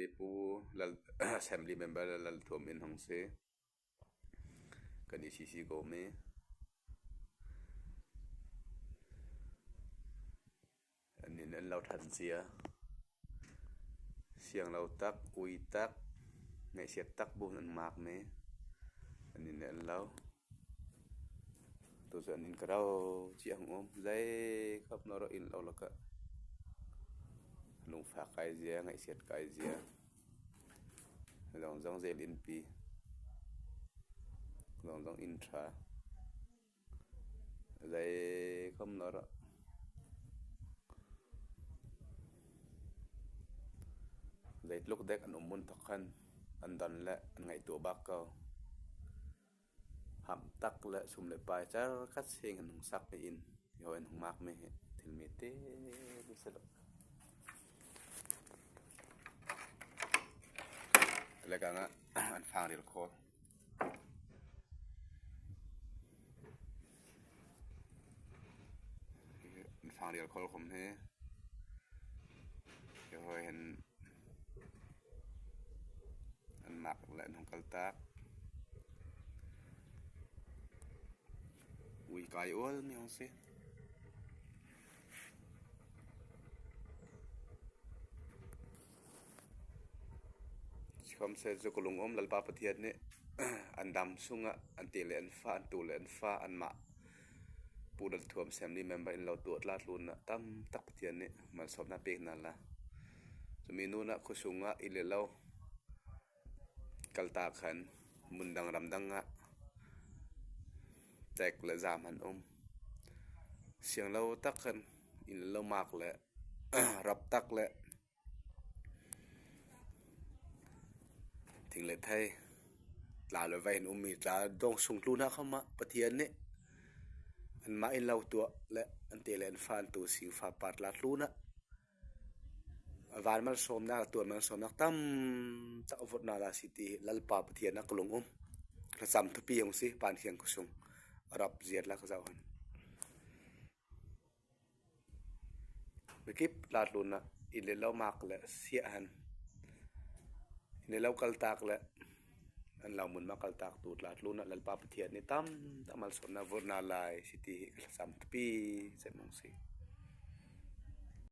Pu Lal Assembly member Lal Thuam in hong si. Kan i CC ko mi. An inn an lo ṭhan cia. Siang lo tak, ui tak, ngaihchiat tak bu in an maak mi. An inn an lo. Tu cu an inn ka ro cia hung um. Zei khap na ro inn lo lakah lungfak kai zia, ngaihchiat kai zia. Zong zel innpi. Zong inn ṭha. Zei kham na ra. Zeitluk dek an um mun thok khan an don le an ngaihtuah bak ko. Hamh tak le sum le pai car khat sing an hung sak i inn hi hawi an hung mak mi hi thil mi te si lo. Le kang ah an fang ril khawl. An fang ril khawl khom hi hi hawi hin an mak le an hung kal tak. Ui kai ual mi hung si. Sihmanhsehlaw cu ka lungum Lalpa Pathian nih an dam chungah an te le an fa, an tu le an fa, anmah Pu Lal Thuam Assembly member in lo tuah tla tlun ah tam tak Pathian nih malsawmnak pek hna la. Cumi nu nah khuasung ah i le lo kaltak khan hmundang ramdang ah tek le zaam an um. Siang lo tak khan inn le lo maak le rap tak le thing le thei tla le vai in ummi tla dong sung tlu hna kha mah Pathian nih anmah inn lo tuah le an te le an fa an tu singfa par tla tlun ah van malsawmnak le tuan malsawmnak tam tak a vawt na la si ti hi Lalpa Pathian ah ka lung um. Thlacam thupi hung si pan thiang kusung rap ziat la ka zoh han. Mikip tlatlun ah inn le lo mak le siah han inn le lo kaltak le an lo mun ma kaltak tu tlatlun ah Lalpa Pathian nih tam tak malsawmnak vawt na lai si ti hi ka thlacam thupi cem hung si.